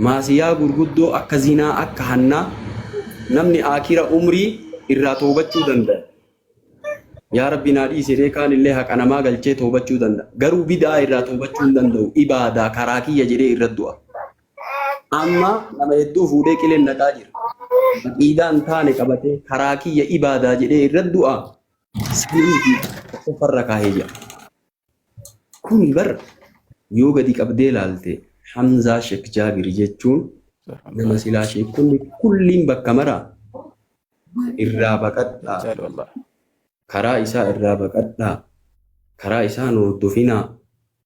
Maasiyaa gurguddoo akka zinaa akka hannaa namni aakira umrii irraa toobachuu danda'a. Yaa Rabbi naa dhiisi jedhee kaan illee haqa namaa galchee toobachuu danda'a. Garuu bid'aa irraa toobachuu hin danda'u. Ibaadaa karaa kiyya jedhee irra du'a. Amma nama hedduu fuudhee qileen naqaa jira. Aqiidaa hin taane qabatee karaa kiyya ibaadaa jedhee irra du'a. Sanii fi tokkoffarra kaahee jira. Kuni bar yoo gadi qabdee laalte Hamzaa Sheek Jaabir jechuun nama silaa sheekonni kulliin bakka maraa irraa baqadhaa. Karaa isaa irraa baqadhaa. Karaa isaa hin hordofinaa.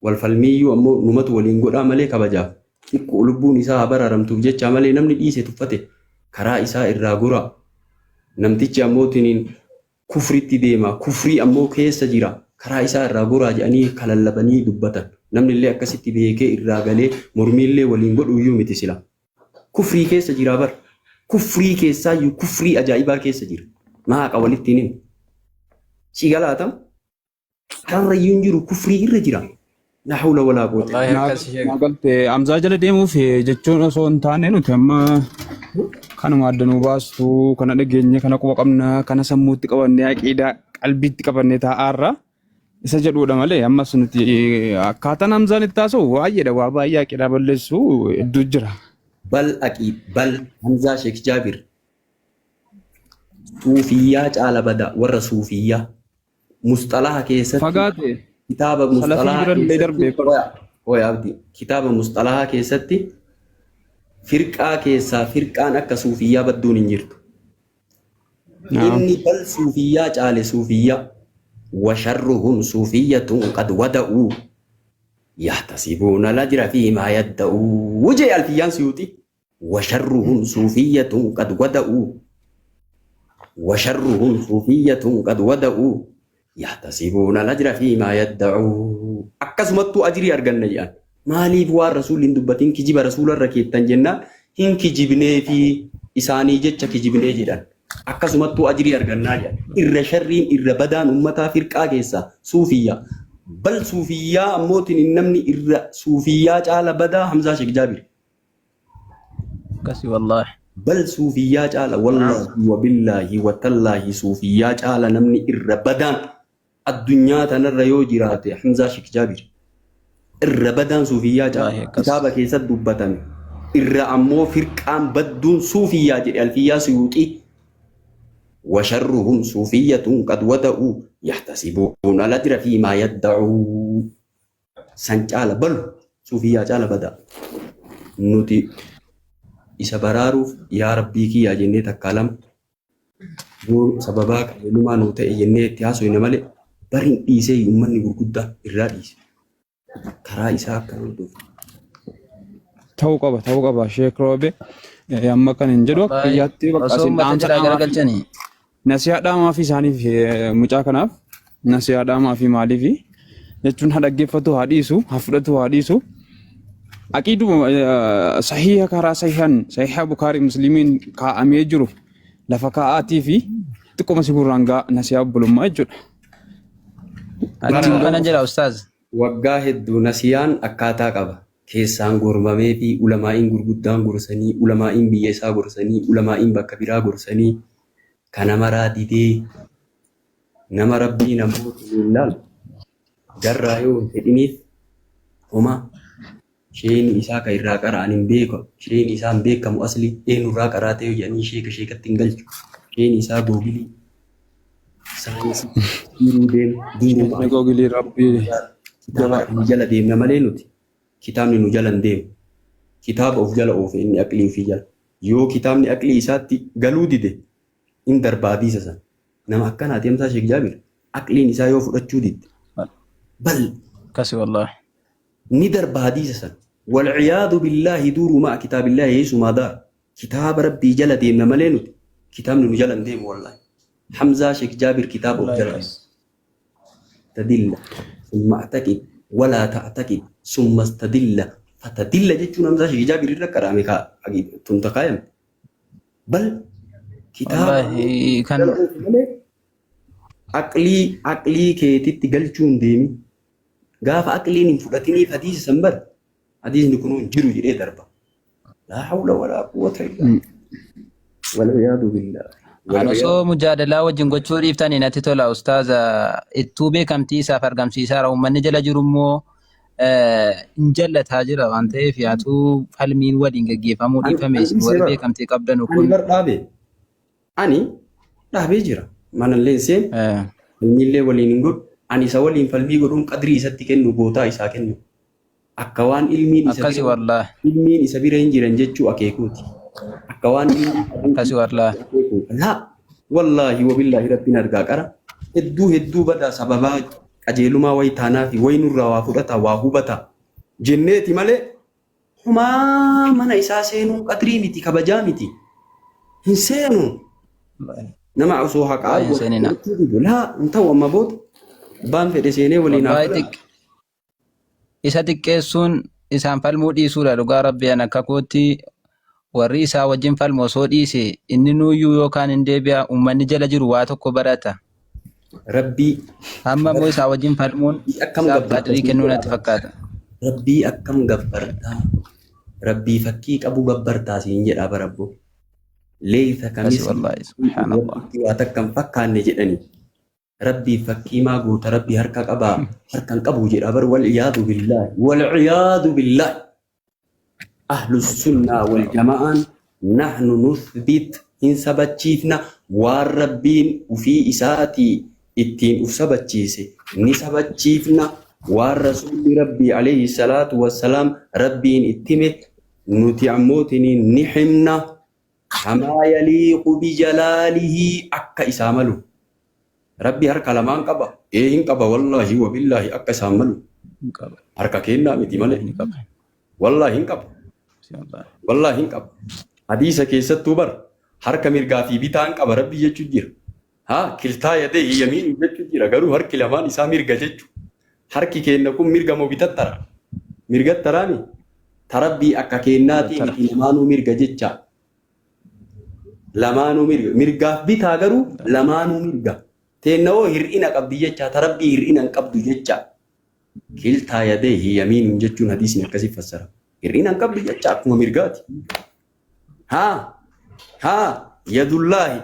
Wal falmiiyyuu ammoo numatu waliin godhaa malee kabajaaf. Xiqqoo lubbuun isaa haa baraaramtuuf jechaa malee namni dhiise tuffate karaa isaa irraa goraa. Namtichi ammoo tiniin kufritti deema, kufrii ammoo keessa jira, karaa isaa irraa goraa jedhanii ka lallabanii dubbatan. Namnillee akkasitti beekee irraa galee mormiillee waliin godhuuyyuu miti sila. Kufrii keessa jira bar. Kufrii keessaayyuu kufrii ajaa'ibaa keessa jira. Maa haqa walitti hin himu. Si galaatam? Kararra iyyuu hin jiru kufrii irra jira. Laa hawla walaa quwwata. Wallaahi Naa akkas sheek. naa galte Hamzaa jala deemuuf jechuun osoo hin taane nuti amma kanuma adda nu baastu kana dhageenye kana quba qabna kana sammuutti qabannee aqiidaa qalbiitti qabannee taa'aarra isa jedhuudha malee ammas nuti akkaataan Hamzaan itti haasa'u baay'eedha waa baay'ee aqiidaa balleessu hedduu jira. Bal aqii bal Hamzaa Sheek Jaabir suufiyyaa caala bada warra suufiyyaa. Musxalaha keessatti Fagaate kitaaba salafii musxalaha birallee keessatti darbee qoya qoya abdi kitaaba musxalaha keessatti firqaa keessaa firqaan akka suufiyyaa badduun hin jirtu. Inni bal suufiyyaa caale suufiyyaa washarruhum suufiyyatun qad wada'uu yahtasibuuna lajra fi maa yadda'uu jee alfiyyaan suyuuxii. وشرهم صوفية قد ودأوا وشرهم صوفية قد ودأوا يحتسبون الأجر فيما يدعوا akkasumattuu ajrii arganna jedhan maaliif waan rasuulli hin dubbatin kijiba rasuularra keettan jennaan hin kijibnee fi isaanii jecha kijibnee jedhan akkasumattuu ajrii argannaa jedhan irra sharriin irra badaan ummataa firqaa keessaa suufiyyaa bal suufiyyaa ammootiin namni irra suufiyyaa caala badaa Hamzaa Sheek Jaabir Akkasi wallaahi. Bal suufiyyaa caala wallaahi wa billaahi wa tallaahi suufiyyaa caala namni irra badaan addunyaa tanarra yoo jiraate Hamzaa Sheek Jaabir. Irra badaan suufiyyaa caala Wallaahi akkas. kitaaba keessatti dubbatame. Irra ammoo firqaan badduun suufiyyaa jedhe Alfiyyaa Suyuuxii. Washarruhum suufiyyatun qad wada'uu yahtasibuuna al-ajra fiimaa yadda'uu. San caala balu suufiyyaa caala badaa. Nuti isa baraaruuf yaa rabbii kiyyaa jennee takkaa lama yoo sababaa qajeelumaa nuu ta'e jennee itti haasofne malee bari hin dhiisee uummanni gurguddaa irraa dhiise. Karaa isaa akka hordofu. Ta'uu qaba ta'uu qaba Sheek Roobe amma kan hin jedhu akka Wallaahi kiyyaatti bakka osoo isin uummata dhaamsa jalaa dhaamaa fi garagalchanii nasihaa dhaamaa fi isaaniif mucaa kanaaf nasihaa dhaamaa fi maaliifi jechuun haa dhaggeeffatu haa dhiisu haa fudhatu haa dhiisu aqiiduma sahiha karaa sahihan sahiha Bukaarii Muslimiin kaa'amee jiru lafa kaa'aatii fi xiqqoma si gurraan ga'a nasihaa obbolummaa jechuudha. Ani Ittiin kana jedha ustaaz. Waggaa hedduu nasiyaan akkaataa qaba. Keessaan gormameefii ulamaa'iin gurguddaan gorsanii, ulamaa'iin biyya isaa gorsanii, ulamaa'iin bakka biraa gorsanii kana maraa didee nama Rabbiin ammoo tiniin laal garraa yoo hin fedhiniif homaa sheeyni isaa ka irraa qara'an hin beeka sheeyni isaa hin beekamu asli eenyurraa qaraatee yoo jedhanii sheeka sheekatti hin galchu sheeyni isaa googilii saayinsii jiruu deemu duurumaa Sheekni Googilii Rabbii kitaaba jabaa. nu jala deemna malee nuti kitaabni nu jala hin deemu. Kitaaba of jala oofe inni aqlii ofii jala. Yoo kitaabni aqlii isaatti galuu dide in darba hadiisa sana. Nama akkanaati Hamzaa Sheek Jaabir. Aqliin isaa yoo fudhachuu didde bal Akkasi wallaahi. ni darba hadiisa sana. Walciyaadu billaahi duuruu ma'a kitaabillaahi yeesumaa daar. Kitaaba Rabbii jala deemna malee nuti kitaabni nu jala hin deemu wallaahi. Hamzaa Sheek Jaabir kitaaba of Wallaahi jala akkas. tadilla summa a'taqid walaa ta'taqid summa istadilla fatadilla jechuun Hamzaa Sheek Jaabir irra qaraame kaa tun takaayame. Bal kitaaba Wallaahi kan jala oofu malee aqlii aqlii keetitti galchuu hin deemin. Gaafa aqliin hin fudhatiniif hadiisa san bar hadiisni kunuu hin jiru jedhee darba. Laa hawla walaa quwwata illaa wal'iyaadu billah. An osoo mujaadalaa wajjin gochuu dhiiftanii natti tola ustaaza ittuu beekamtii isaaf argamsiisaara uummanni jala jiru immoo hin jallataa jira waan ta'eef yaatuu falmiin waliin gaggeeffamuu Ani dhiifame ani isin dhiisee warri bara. beekamtii qabdanu Ani kun bar dhaabe. Ani dhaabee jira. Manallee hin seenu. Falmiillee waliin hin godhu. Ani isa waliin falmii godhuun qadrii isatti kennu gootaa isaa kennu. Akka waan ilmiin isa Akkasi bira wallaahi. ilmiin isa bira hin jiran jechuu akeekuuti. Akka waan ilmiin qabuu Akkasi wallaahi. akeekuu. Laa wallaahi wabillaahi rabbiin argaa qara. Hedduu hedduu badaa sababaa qajeelumaa wayi taanaa fi wayi nurraa waa fudhata waa hubata jenneeti malee homaa mana isaa seenuun qadrii miti kabajaa miti. Hin seenu. Nama osoo haqaa Waa'ee hin argu seenina. gochuu didu. Laa hin ta'u amma booda. Abbaan fedhe seenee waliin haa Wallaahi fudhatu. isa xiqqeessuun isaan falmuu dhiisuudha dhugaa rabbi an akka kootti warri isaa wajjin falmu osoo dhiise inni nuuyyuu yookaan hin deebi'a uummanni jala jiru waa tokko barata. Rabbii Amma immoo isaa wajjin falmuun Rabbii akkam isaaf gabbarta qadrii siin kennuu jedha. natti fakkaata. Rabbii akkam gabbartaa. Rabbii fakkii qabu gabbartaa siin jedha barabbo. Leeysa Akkasi kamis wallaahi subhaanallah. rabbitti waa takka hin fakkaanne jedhani. Rabbii fakkii maa goota rabbii harka qabaa harka hin qabu jedha bar wal iyaadu billaahi wal iyaadu billaahi. Ahlu sunnaa wal jama'aan nahnu nuthbit hin sabachiifna waan rabbiin ufii isaatii ittiin uf sabachiise ni sabachiifna waan rasuulli rabbii alayhi salaatu wassalaam rabbiin itti hime nuti ammootiniin ni himna kamaa yaliiqu bijalaalihi akka isaa malu. Rabbi harka lamaan qaba. Ee hin qaba wallaahi wabillaahi akka isaan malu. Hin qaba. Harka kennaa miti malee. Ni qaba. Wallaahi hin qaba. Wallaahi. Wallaahi hin qaba. Hadiisa keessattuu bar harka mirgaa fi bitaan qaba rabbi jechuu jira. Haa kiltaa yadee yamiin jechuu jira garuu harki lamaan isaa mirga jechu. Harki keenna kun mirga moo bitattara? Mirgattaraami? Tarabbii akka keennaatii Bitattara. miti lamaanuu mirga jecha. Lamaanuu mirga. Mirgaaf bitaa garuu lamaanuu mirga. Teenna hoo hir'ina qabdi jecha tarabbii hir'ina hin qabdu jecha. Kiltaa yadee yamiin jechuun hadiisni akkasii fassara. Hir'ina hin qabdu jecha akkuma mirgaati. Haa haa yadullaahi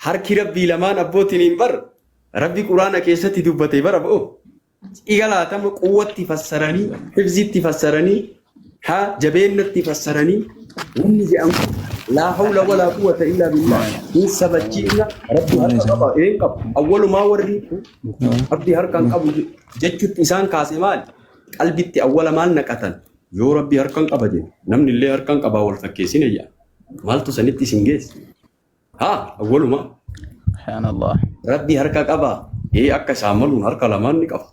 harki rabbii lamaan abbootiin hin bar rabbi quraana keessatti dubbate bara bo'o. Igalaatama quwwatti fassaranii hifzitti fassaranii haa jabeennatti fassaranii wanni jedhamu laa hawla walaa quwwata illaa billah hin sabachiifna rabbi harka qaba een qaba awwalumaa warri rabbi harka hin qabu jechutti isaan kaase maali qalbitti awwala maal naqatan yoo rabbi harka hin qaba jedhe namni illee harka hin qabaa wal fakkeessine jedha maaltu sanitti isin geesse haa awwalumaa Subhaanallah. Rabbi harka qaba. Ee akka isaan maluun harka lamaan ni qaba.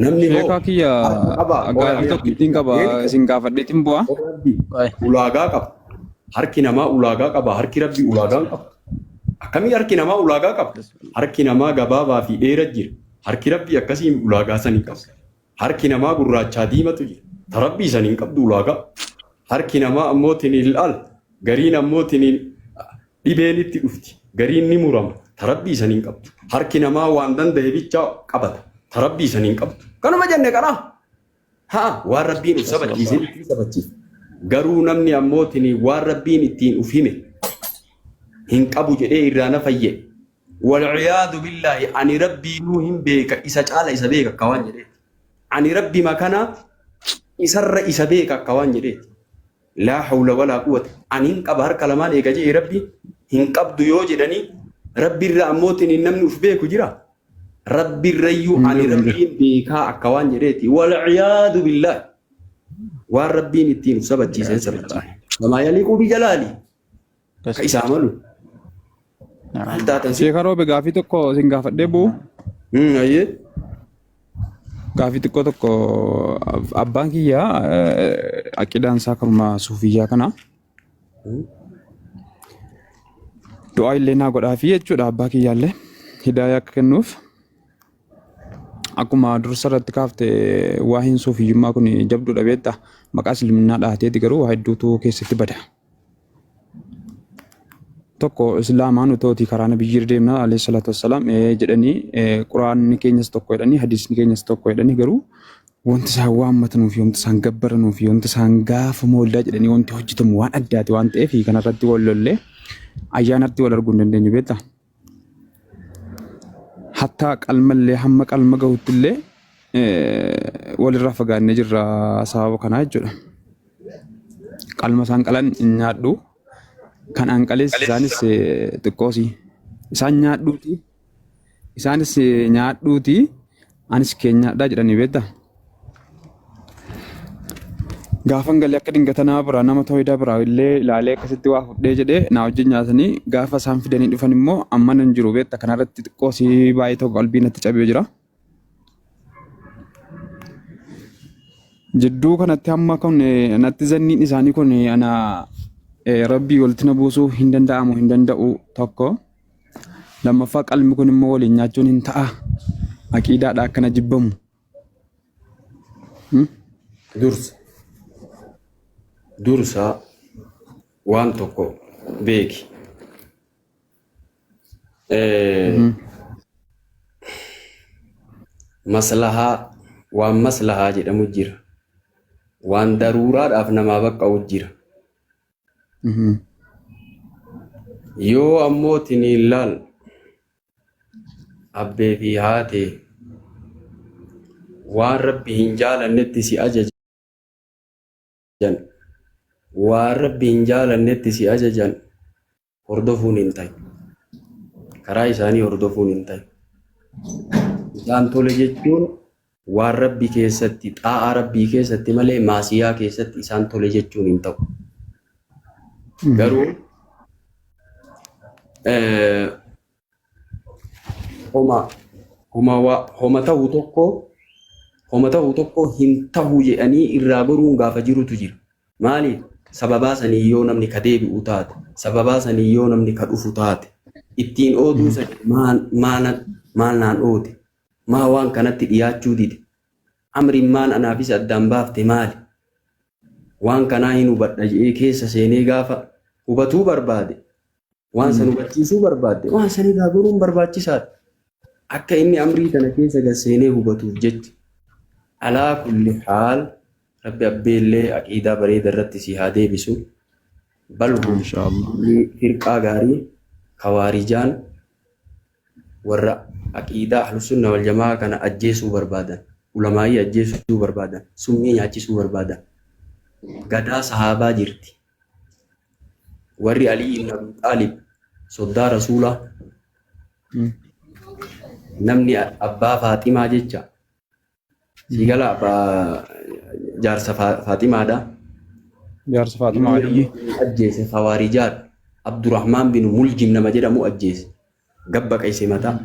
Namni hoo Sheekaa kiyya harka qaba. gaaffii tokko ittiin qaba isin gaafadheetiin bu'a. Rabbi Waay. ulaagaa qaba. Harki namaa ulaagaa qaba. Harki Rabbi ulaagaa hin qabu. Akkamii harki namaa ulaagaa qaba? Harki namaa gabaabaa fi dheeraa jira. Harki Rabbi akkasiin ulaagaa san hin qabu. Harki namaa gurraachaa diimatu jira. Ta Rabbii san hin qabdu ulaagaa. Harki namaa ammoo tiniin al gariin ammoo tiniin dhibeen itti dhufti. Gariin ni murama. Ta Rabbii san hin qabdu. Harki namaa waan danda'e bichaa qabata. Ta Rabbii san hin qabdu. Kanuma jenne karaa. Haa waan Rabbiin uf sabachiise ittiin sabachiise. Garuu namni ammoo tiniin waan Rabbiin ittiin uf hime hin qabu jedhee irraa na fayye. Walciyaadu billaahi ani Rabbiinuu hin beeka isa caala isa beeka akka waan jedheeti. Ani Rabbi makanaa isarra isa beeka akka waan jedheeti. Laa hawla walaa quwwata. Ani hin qaba harka lamaan eega jedhee Rabbi hin qabdu yoo jedhanii Rabbi irra ammoo tiniin namni uf beeku jira. Rabbi irrayyuu ani Hin jiru. Rabbiin beekaa akka waan jedheeti. Walciyaadu billaahi. Waan Rabbiin ittiin uf sabachiise hin sabachiise. Wamaa yaliiqu bijalaali. Akka isaa malu. Maal taatan si? Sheekaa roobe gaaffii tokko isin gaafadhee bu'u. Ayyee. Gaaffii xiqqoo tokko abbaan kiyya aqidaan isaa kanuma suufiyyaa kana. Du'aa illee naa godhaafi jechuudha abbaa kiyyaallee hidaayaa akka kennuuf. Akkuma dursa irratti kaafte waa'een suufiyyummaa kun jabduudha beektaa maqaa isliminnaa dhaateeti garuu waa hedduutu keessatti bada. Tokko islaamaa nutooti karaa nabiyyi deemna alayhi salaatu wassalaam jedhanii quraanni keenyas tokko jedhanii hadiisni keenyas tokko jedhanii garuu Wanti isaan waammatanuu fi wanti isaan gabbaranuu fi wanti isaan gaafa mooldaa jedhanii wanti hojjetamu waan addaati waan ta'eef kanarratti wal lollee ayyaanatti wal arguu hin dandeenyu beektaa. Hattaa qalmallee hamma qalma gahutti illee walirraa fagaannee jirra sababa kanaa jechuudha. Qalma isaan qalan hin nyaadhu. Kan an qalees isaanis xiqqoosi. Isaan nyaadhuuti. Isaanis nyaadhuuti. Anis kee nyaadhaa jedhanii beektaa. Gaafan galee akka dingata nama biraa nama tooyidaa biraa illee ilaalee akkasitti waa fudhee jedhee naa wajjin nyaatanii gaafa isaan fidanii dhufan immoo amma nan jiru beekta kanarratti xiqqoo si baay'ee tokko qalbii natti cabee jira. Jidduu kanatti hamma kun natti zanniin isaanii kun ana rabbii walitti na buusuu hin danda'amu hin danda'u tokko. Lammaffaa qalmi kun immoo waliin nyaachuun hin ta'a. Aqiidaadha akkana jibbamu. Dursa. Dursa waan tokko beeki. Maslahaa waan maslahaa jedhamu jira. Waan daruuraadhaaf namaa baqqa'u jira. Yoo ammoo tiniin laal abbee fi haatee waan rabbi hin jaalannetti si ajajan waan rabbi hin jaalannetti si ajajan hordofuun hin tayu. Karaa isaanii hordofuun hin tayu. Isaan tole jechuun waan rabbi keessatti xaa'aa rabbii keessatti malee maasiyaa keessatti isaan tole jechuun hin ta'u. Garuu homa homa wa- homa ta'u tokko homa ta'u tokko hin ta'u jedhanii irraa goruun gaafa jirutu jira. Maaliif? Sababaa sanii yoo namni ka deebi'u taate, sababaa sanii yoo namni ka dhufu taate, ittiin ooduu sanii maal maal maal naan oode, maa waan kanatti dhiyaachuu dide, amriin maan anaafis addaan baafte maali? Waan kanaa hin hubadha jedhee keessa seenee gaafa hubatuu barbaade, waan san hubachiisuu barbaadde, waan san irraa goruun barbaachisaadha. Akka inni amrii tana keessa gad seenee hubatuuf jecha. Alaa kulli haal Rabbi abbeellee aqiidaa bareeda irratti si haa deebisu. Bal hum Inshaallah. firqaa gaarii kawaarijaan warra aqiidaa ahlusunna wal jamaa kana ajjeesuu barbaadan, ulamaa'ii ajjeesuu barbaadan, summii nyaachisuu barbaadan. Gadaa sahaabaa jirti. Warri Alii ibn Abi Xaalib soddaa Rasuulaa namni abbaa Faaximaa jecha Sii gala abbaa jaarsa Faaximaadha. Jaarsa Faaximaa Aliyyi. Ajjeese Kawaarijaadha. Abdurrahmaan bin Muljim nama jedhamu ajjeese. Gabba qayse mataa.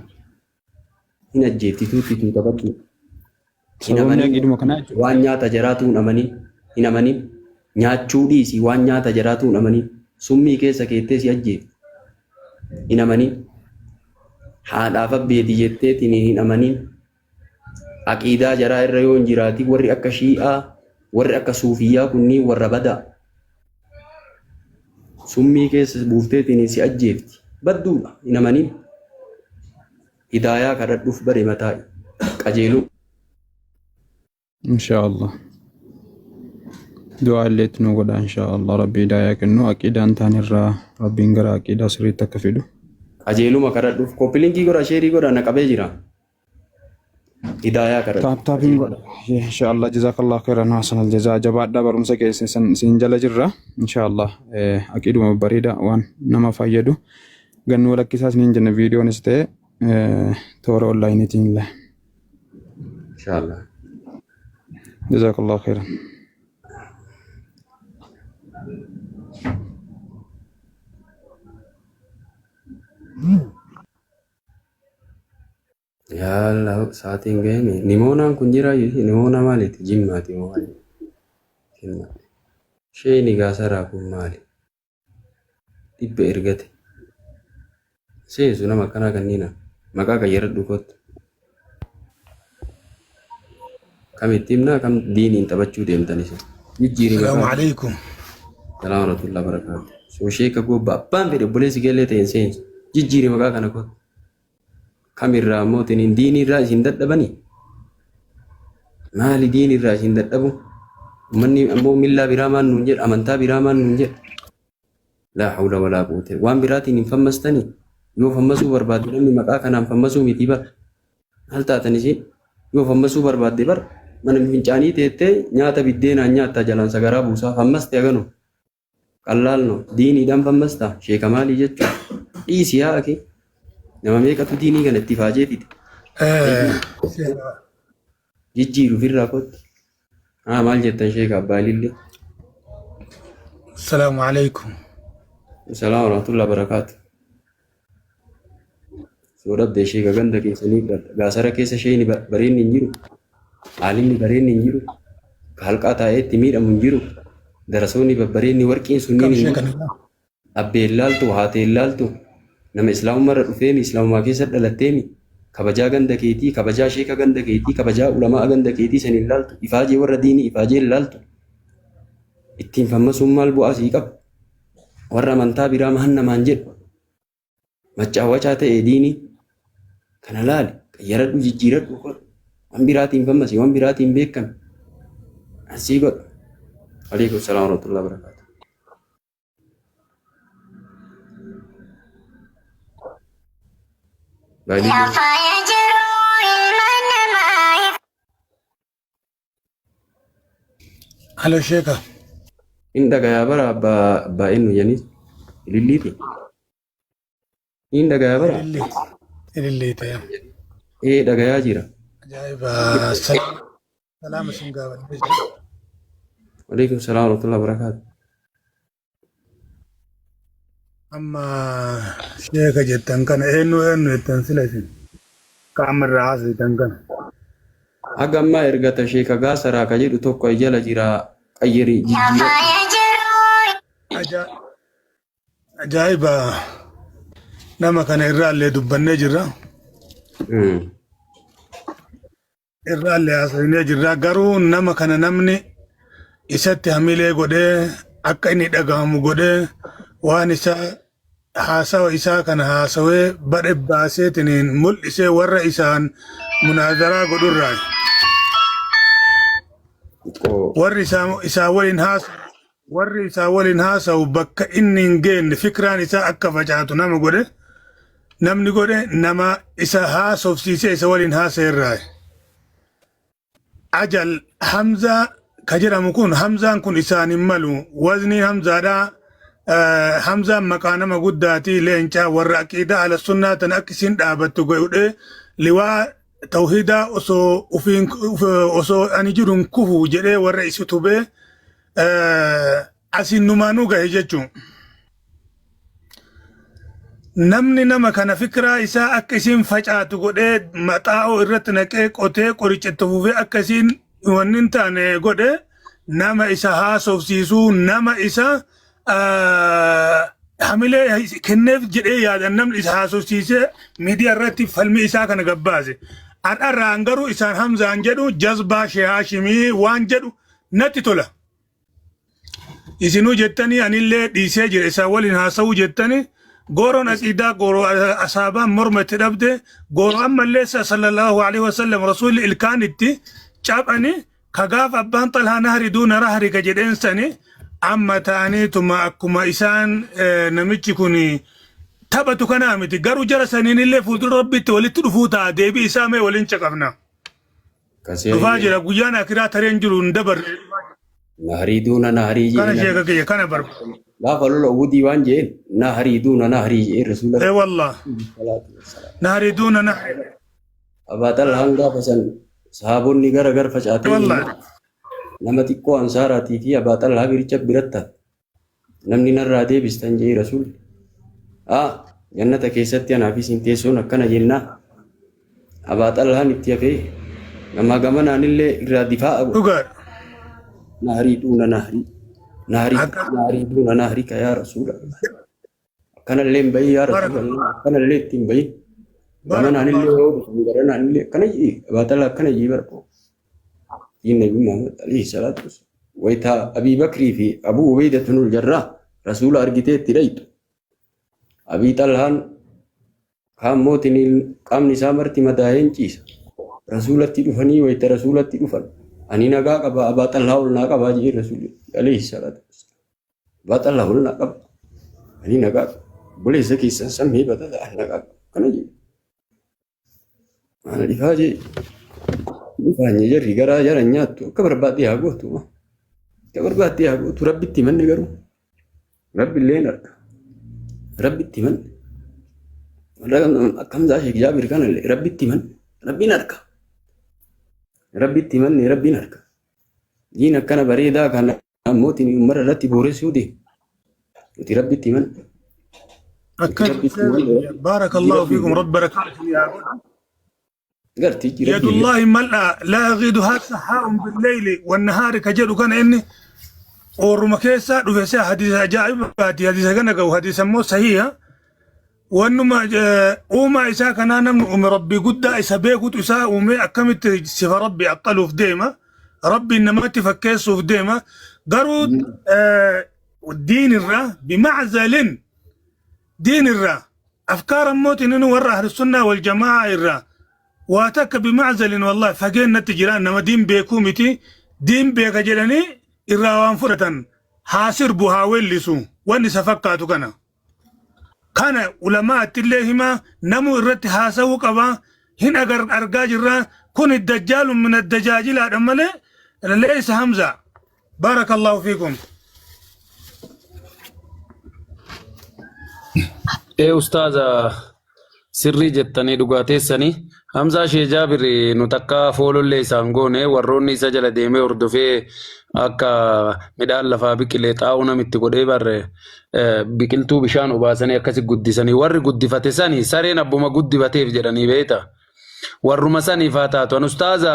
Hin ajjeefti tuutti tuuta baddu. Hin Sababni amanin. aqiiduma kanaa jechuudha. Waan nyaata jaraatuu hin amanin. Hin amanin. Nyaachuu dhiisi waan nyaata jaraatuu hin amanin. Summii keessa keettee si ajjeefti. Hin amanin. Haadhaaf abbeeti jetteetiin hin amanin. Aqiidaa jaraa irra yoo hin jiraatin warri akka Shii'aa, warri akka Suufiyyaa kunniin warra badaa. Summii keessa buufteetiin si ajjeefti. Badduudha hin amanin. Hidaayaa kadhadhuuf bare mataa'i. Qajeeluu. Inshaallah. Du'aa illee itti nu godha inshaallah. Rabbi hidaayaa kennu aqiidaan taan irraa Rabbiin gara aqiidaa sirriitti akka fidu. Qajeeluma kadhadhuuf koppilinkii godha sheerii godha na qabee jira. Hidaayaa kadhadhu. Taap taapiin godha. Inshaallah jazakallah khairan hasan aljazaa jabaadhaa barumsa keessan isin jala jirra. Inshaallah aqiiduma bareeda waan nama fayyadu. Gannuu lakkisaa isiniin jenna viidiyoonis ta'e toora onlaayiniitiin illee. Inshallah. Jazakallah khairan. Yaa Allah sa'aatiin ga'eemi. Nimoonaan kun jira nimoona maaliiti? Jimmaati moo maali? Jimmaati. Isheen gaasaraa kun maali? Dhibba ergate. Seensu nama akkanaa kanniina. Maqaa qayyaradhu kottu. Kam itti himnaa kam diiniin taphachuu deemtan isin. Jijjiiri Salaamu maqaa. alaikum. Salaam warahmatullahi wabarakatuh. Soo sheeka gobba abbaan fedhe obboleessi keellee ta'e hin seensu. Jijjiiri maqaa kana kottu. Kam irraa immoo tiniin diinii irraa isin dadhabanii? Maali diin irraa isin dadhabu? Ummanni ammoo millaa biraa maal nuun jedha? Amantaa biraa maal nuun jedha? Laa hawla walaa quwwata. Waan biraatiin hin fammastanii? Yoo fammasuu barbaadde namni maqaa kanaan fammasuu miti bar. Maal taatan isin? Yoo fammasuu barbaadde bar mana fincaanii teettee nyaata biddeenaan nyaattaa jalaan sagaraa buusaa fammaste haganuma. Qallaal no. Diiniidhaan fammastaa? Sheeka maalii jechuun? Dhiisi yaa akii. Nama meeqatu diinii kana itti faajee fide? Jijjiiru ofirraa kottu. Haa maal jettan sheeka abbaa ilillee? Salaamu alaikum. Salaam warahmatullahi wabarakaatu. Soo dhabde sheeka ganda keessanii fudhadha. Gaasara keessa sheeyni bareenni hin jiru. Aalimni bareenni hin jiru. Ka halqaa taa'ee itti miidhamu hin jiru. Darasoonni babbareenni warqiin sunniin Kam hin sheeka jiru. nagaa? Abbee hin laaltu, haatee hin laaltu. Nama islaamummaa irra dhufeemi, islaamumaa keessa dhalatteemi. Kabajaa ganda keetii, kabajaa sheeka ganda keetii, kabajaa ulamaa ganda keetii san hin laaltu. Ifaajee warra diinii ifaajee hin laaltu. Ittiin fammasuun maal bu'aa sii qaba? Warra amantaa biraa maal namaan jedhu? Maccaawwachaa ta'e diinii kana laali qayyaradhu jijjiiradhu godhu waan biraatiin fammasi waan biraatiin beekami asii godhu. Alaikum salaam warahmatullahi wabarakatuh. Baay'ee Lafaaya jiruu ilma namaa Halo sheeka. hin dhagayaa bara abbaa abbaa eenyu jedhanii ililliiti. Hin dhagayaa bara Ililli. Ililli ta'e. ee dhagayaa jira. Ajaa'iba. Salaama salaama isin gaafadhee jira. Alaikum salaam warahmatullahi wabarakatuh. Amma sheeka jettan kana eenyu eenyu jettan sila isin. Qaama irraa haasoftan kana. Haga ammaa ergata sheeka gaasaraa ka jedhu tokko jala jira qayyari jijjiiradhu. Lafaaya jiruu Ajaa'iba nama kana irraallee dubbannee jirra. Irraallee haasofnee jirra. Garuu nama kana namni isatti hamilee godhee akka inni dhagahamu godhee waan isaa haasawa isaa kana haasawee badhe baaseetiniin mul'isee warra isaan munaazaraa godhurraa. Xiqqoo Warri isaa waliin haasa'u warri isaa waliin haasa'u bakka inni hin geenne fikraan isaa akka facaatu nama godhe namni godhe nama isa haasofsiisee isa waliin haasa'e irraa. Ajal Hamzaa ka jedhamu kun Hamzaan kun isaan hin malu wazniin Hamzaadhaa Hamzaan maqaa nama guddaati leencaa warra aqiidaa ala sunnaa tan akka isin dhaabattu godhee liwaa tawhiidaa osoo ufiin osoo ani jiru hin kufu jedhee warra isi tubee asiin numaanuu gahe jechuun. Namni nama kana fikiraa isaa akka isiin facaatu godhee maxaa'oo irratti naqee qotee qoricha itti fufee akka isiin wanni hin taane godhe nama isa haasofsiisuu nama isa hamilee kenneef jedhee yaadan namni isa haasofsiisee miidiyaa irratti falmii isaa kana gabbaase. Har'arraan garuu isaan Hamzaan jedhu jazbaa Shee Haashimii waan jedhu natti tola. Isinuu jettanii anillee dhiisee jira isaan waliin haasa'uu jettanii gooroon aqiidaa gooroo asaabaan morma itti dhabde gooroo ammallee sallallahu alaihi wasallam rasuulli ilkaan itti caphani ka gaafa abbaan xalhaa nahri duuna rahri ka jedheen sani amma ta'aniituma akkuma isaan namichi kun taphatu kanaa miti garuu jara saniinillee fuuldura rabbitti walitti dhufuu ta'a deebii isaa mee waliin caqabna. Kasee Dhufaa jira guyyaan akiraa tareen jiru hin dabarre. Nahrii duuna nahrii Kana jeen. sheeka kiyya kana barbaada. Gaafa lola Uhudii waan jeen nahrii duuna nahrii jeen rasuula. Ee wallah. Salaatu wassalaam. Nahri duuna nahri. Abaa Xalhaan gaafa san sahaabonni gara gar facaatee Wallah. nama xiqqoo ansaaraatii fi Abaa Xalhaa biricha biratta namni narraa deebistan jee rasuulli. Aa jannata keessatti anaa fi isin teessoon akkana jennaa. Abaa Xalhaan itti hafee namaa gamanaan illee irraa difaa'a godhe. Dhugaadha. Nahrii duuna nahrii. Nahrii Akka nahrii duuna nahrii ka yaa rasuulallah. Akkanallee hin bahin yaa rasuulallah. Akkanallee itti hin bahin. Gamanaan illee yoo dhufan garanaan illee akkana jee Abaa Xalhaa akkana jee bara. Diin Nabi Muhammad alayhi salaatu wassalaam. Wayita Abii Bakrii fi Abuu Ubeyda tunul jarraa rasuula argitee itti dhayxu. Abii Xalhaan kaan mootiin qaamni isaa marti madaa'een ciisa. Rasuulatti dhufanii wayita rasuulatti dhufan. Ani nagaa qaba Abaa Xalhaa ol naa qabaa jee Rasuulli alayhi salaatu wassalaam. Abaa Xalhaa ol naa qaba. Ani nagaa qaba. Obboleessa keessan san mee batata ani nagaa qaba. Kana jee. Ana dhifaa jee. Dhifaanye jarri garaa jara hin nyaattu akka barbaadde haa gootu. Akka barbaadde haa gootu rabbitti manni garuu. Rabbi illee hin arga. Rabbitti manni. Akkam zaashee Sheek Jaabir kana illee rabbitti manni. Rabbiin arga. Rabbitti manni rabbiin arga. Diin akkana bareedaa kana ammootiin ummara irratti booressuu deema. Nuti rabbitti manni. Akkas Rabbitti manni. baarakallahu fiikum rabbi barakaa isin haa godhu. Gartichi rabbi illee. Yadullahi mal'a laa yagiiduhaa sahaa'un billeyli wannahaari ka jedhu kana inni oorruma keessaa dhufe see hadiisa ajaa'ibaati hadiisa kana ga'u hadiisa immoo sahiha wannuma uumaa isaa kanaa namni uume rabbii guddaa isa beekutu isaa uume akkamitti sifa rabbii axxaluuf deema rabbiin namatti fakkeessuuf deema garuu diin irraa bima'zalin diin irraa afkaara mootiin inni warra ahlusunnaa wal jamaa irraa waa takka bima'zalin wallahi fageennatti jira nama diin beekuu miti diin beeka jedhanii irraa waan fudhatan haa sirbu haa weellisu wanni isa fakkaatu kana. Kana ulamaatti illee himaa namuu irratti haasawuu qaba hin agar argaa jirra kun dajjaalun min addajaajilaadha malee leeysa hamza baarakallahu fiikum. Ee ustaaza sirrii jettanii dhugaa teessanii Hamzaa Shee Jaabir nu takka foolollee isaan goone warroonni isa jala deemee hordofee akka midhaan lafaa biqilee xaa'oo namitti godhee barre biqiltuu bishaan obaasanii akkasi guddisanii warri guddifate sani sareen abbuma guddifateef jedhanii beekta. Warruma saniif haa taatu. An ustaaza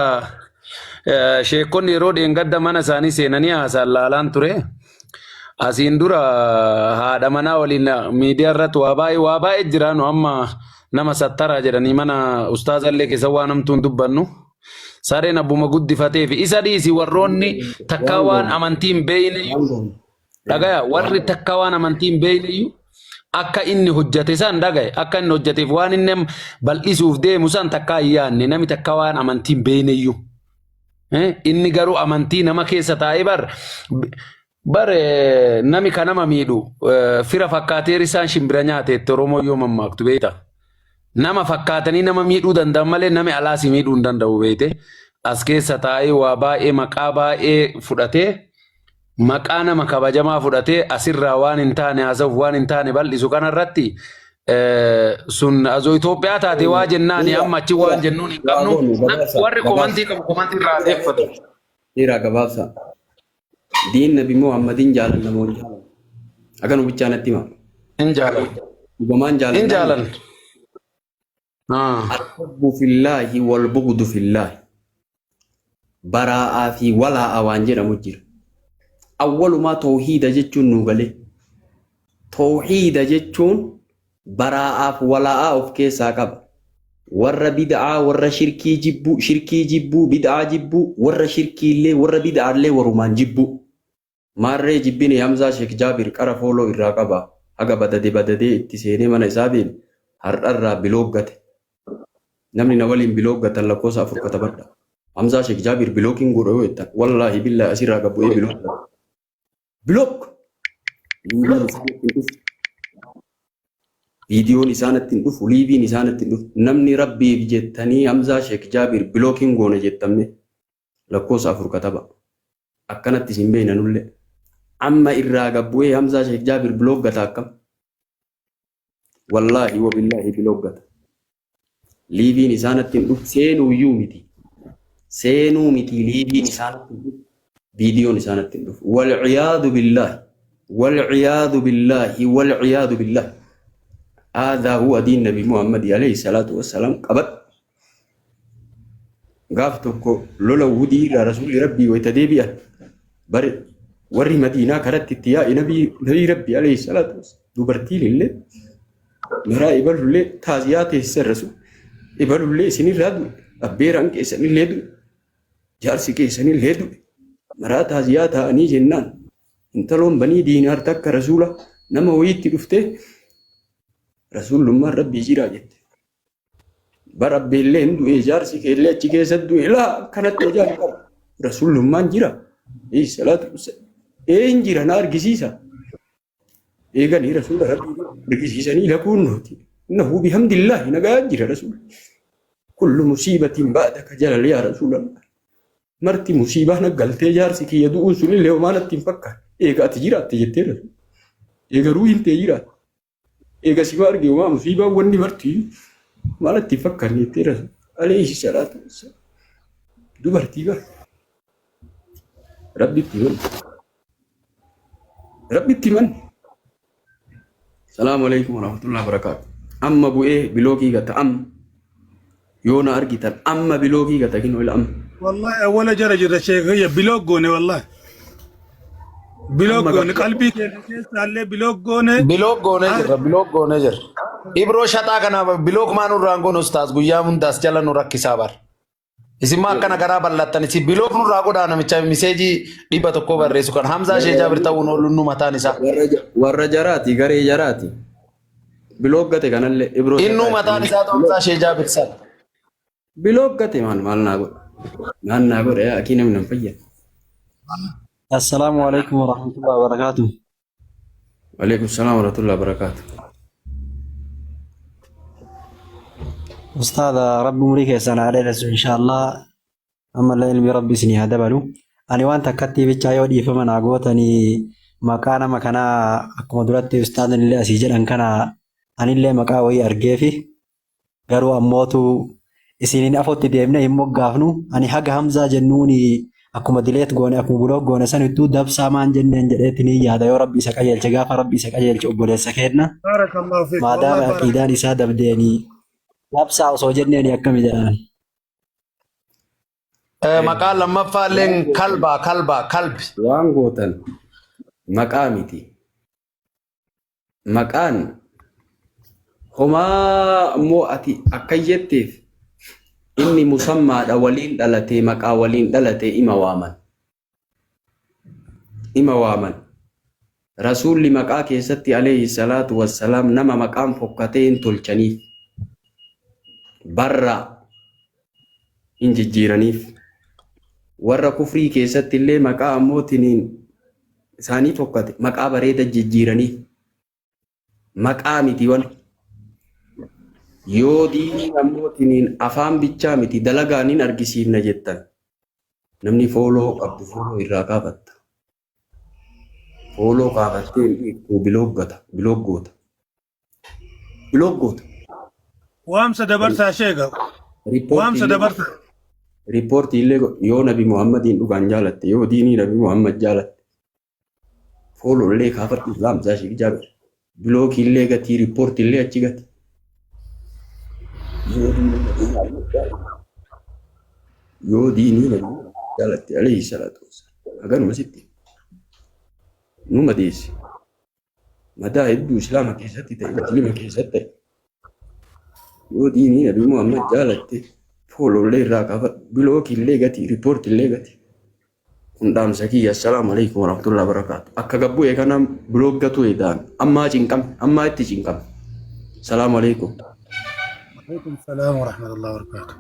sheekonni yeroo dheengadda mana isaanii seenanii haasaan laalaan ture. Asiin dura haadha manaa waliin miidiyaa irratti waa baay'ee waa baay'ee jira nu amma nama sattaraa jedhanii mana ustaaza illee keessa waan hamtuun dubbannu. Sareen abbuma guddifatee fi isa dhiisi warroonni takkaa waan amantii hin beekne dhagaya warri takkaa waan amantii hin beekne iyyuu akka inni hojjate san dhagaye akka inni hojjateef waan inni bal'isuuf deemu san takkaa hin yaadne namni takkaa waan amantii hin beekne iyyuu. Inni garuu amantii nama keessa taa'ee bar bar nami ka nama miidhu fira fakkaatee risaan shimbira nyaateetti Oromoo yoo mammaaktu beekta. Nama fakkaatanii nama miidhuu danda'an malee nami alaa si miidhuu hin danda'u beekte. As keessa taa'ee waa baay'ee maqaa baay'ee fudhatee maqaa nama kabajamaa fudhatee asirraa waan hin taane haasa'uuf waan hin taane bal'isu kanarratti sun azoo Itoophiyaa taate waa jennaani amma achi waan jennuun hin qabnu warri komantii qabu komantii irraa deeffatu. Dhiiraa gabaabsa. Diin Nabi Muhammadin jaalanna moo hin jaalannu? Akanu bichaa natti hima. Hin jaalan. Dhugamaan Hin jaalanna. jaalan. Ah. Al-hubbu fillaahi wal bughdu fillaahi. Baraa'aa fi walaa'a waan jedhamu jira. Awwalumaa tawhiida jechuun nuu galee. Tawhiida jechuun baraa'aaf walaa'aa of keessaa qaba. Warra bid'aa, warra shirkii jibbuu, shirkii jibbuu, bid'aa jibbuu, warra shirkiillee, warra bid'aallee warumaan jibbuu. Maarree jibbine Hamzaa Sheek Jaabir qara fooloo irraa qaba. Haga badade badadee itti seenee mana isaa deeme har'arraa bilook gate. Namni na waliin bilook gatan lakkoofsa 4 katabadha. Hamzaa Sheek Jaabir bilookiin godha yoo jettan wallaahi billaahi asirraa gad bu'ee bilook gata. Bilook! Liiviin isaa natti hin dhufu. Viidiyoon isaa natti hin dhufu. Liiviin isaa natti hin dhufu. Namni Rabbiif jettanii Hamzaa Sheek Jaabir bilookiin goona jettamme lakkoofsa 4 kataba. Akkanatti isin beekna nullee. Amma irraa gad bu'ee Hamzaa Sheek Jaabir bilook gata akkam? Wallaahi wabillaahi bilook gata. Liiviin isaa natti hin dhufu. Seenuuyyuu miti. Seenuu miti liiviin isaa natti hin dhufu. Viidiyoon isaa natti hin dhufu. Walciyaadu billaahi. Walciyaadu billaahi. Walciyaadu billaahi. Haadhaa huwa diin Nabi Muhammad alayhi salaatu wassalaam qabadhu. Gaaf tokko lola Uhudii irraa Rasuulli Rabbii wayita deebi'an bare warri Madiinaa karatti itti yaa'e nabii nabii Rabbii alayhi salaatu wassalaam dubartiin illee maraa ibalullee taaziyaa teessisan Rasuul ibalullee isinirraa du'e abbeeraan keessanillee du'e jaarsi keessanillee du'e maraa taaziyaa taa'anii jennaan intaloon banii diinaar takka Rasuula nama wayiitti dhuftee Rasuullummaan Rabbii jiraa jette. Bar abbeellee hin du'e jaarsi keellee achi keessa du'e laa akkanatti ajaa'iba qaba. Rasuulummaan jira. Alayhi salaatu wassalaam. Ee hin jira na argisiisa. Eeganii rasuula rabbii argisiisanii lakuunnooti. Innahu bihamdillaahi nagaa jira rasuula. Kullu musiibatiin ba'daka jalal yaa rasuulallah. Marti musiibaa na galtee jaarsi kiyya du'uun sunillee homaa natti hin fakkaanne. Eega ati jiraatte jettee rasuula. Eega ruuhiin tee jiraatte. Eega si arge homaa musiibaan wanni marti maal natti hin fakkaanne jettee rasuula. Alayhi salaatu wassalaam. Dubartii bara. Rabbitti himan. Rabbitti himan. Salaamu alaikum warahmatullahi wabarakatuh. Amma bu'ee bilookii gata amma. Yoo na argitan amma bilookii gata kinoo ila amma. Wallahi awwala jara jirra sheekayya biloog goone wallahi. Biloog Amma goone gata. qalbii keenya keessaallee biloog goone. Bilook goonee jirra, bilook goonee jirra. Ibroo shaxaa kana bilook maa nurraan goonu ustaaz guyyaa hundaas jala nu rakkisaa bar. Isin maa akkana garaa bal'attan isin bilook nurraa godhaa namicha miseejii 100 barreessu kan Hamzaa Shee Jaabir ta'uun oolu nu mataan isaa. Warra jaraati garee jaraati. Bilook gate kanallee ibroo Innuu shaxaa mataan jechuun. isaa Hamzaa Shee Jaabir sana. Bilook gate maal maal naa godha. Maal naa godha yaa akii namni hin fayyadu. Assalaamu alaikum warahmatullahi wabarakatuh. Waalaikum salaam warahmatullahi wabarakatuh. Ustaadha Rabbi umurii keessan haa dheeressu inshaallah. Ammallee ilmi Rabbi isinii haa dabalu. Ani waan takkatti bichaa yoo dhiifama naa gootanii maqaa nama kanaa akkuma duratti ustaadni illee asii jedhan kana anillee maqaa wayii argeefi Garuu ammootu isiniin afotti deemnee hin moggaafnu. Ani haga Hamzaa jennuuni akkuma dileet goone akkuma bulook goone sanittuu dabsaa maan jenneen jedheetti ni yaada yoo rabbi isa qajeelche gaafa rabbi isa qajeelche obboleessa keenna Barakallahu fiik. maadaama Wallahi barak. aqiidaan isaa dabdeeni dabsaa osoo jenneeni akkami jedhaan. Maqaan lammaffaa illeen kalbaa kalbaa kalbi. Waan gootan maqaa miti. Maqaan homaa immoo ati akka jetteef inni musammaadha waliin dhalatee maqaa waliin dhalatee ima waaman. Ima waaman. Rasuulli maqaa keessatti alayhi salaatu wassalaam nama maqaan fokkatee hin tolchaniif. Barraa hin jijjiiraniif. Warra kufrii keessatti illee maqaa ammoo tiniin isaanii fokkate maqaa bareeda jijjiiraniif. Maqaa miti wan. Yoo diinii ammoo tiniin afaan bichaa miti dalagaan hin argisiifna jettan. Namni fooloo qabdu fooloo irraa kaafatta. Fooloo kaafattee hin dhiiftu biloog gata biloog goota. Biloog goota. Waamsa dabarsaa sheeka. Riippoortii Waamsa illee dabarsaa. riippoortii illee godhu. Yoo Nabi Muhammadiin dhugaan jaalatte yoo diinii Nabi Muhammad jaalatte fooloo illee kaafadhu irraa Hamzaa Sheek Jaabir. Bilookii illee gatii riippoortii illee achi gati. Yoo diinii Nabi Muhammad jaalatte yoo diinii Nabi Muhammad jaalatte alayhi salaatu wassalaam. Haganuma sitti nu madeessi. Madaa hedduu Islaama keessatti ta'e Muslima keessatti ta'e. Yoo diinii Nabi Muhammad jaalatte foolollee irraa kaafadhu bilookii illee gati riippoortii illee gati. Kun dhaamsa kiyya assalaamu alaikum warahmatullahi wabarakaatu. Akka gabbu'e kana bilook gatuu edaan ammaa cinqame ammaa itti cinqame. Salaamu alaikum. Alaikum salaam wa rahmatullahi wa barakatuh.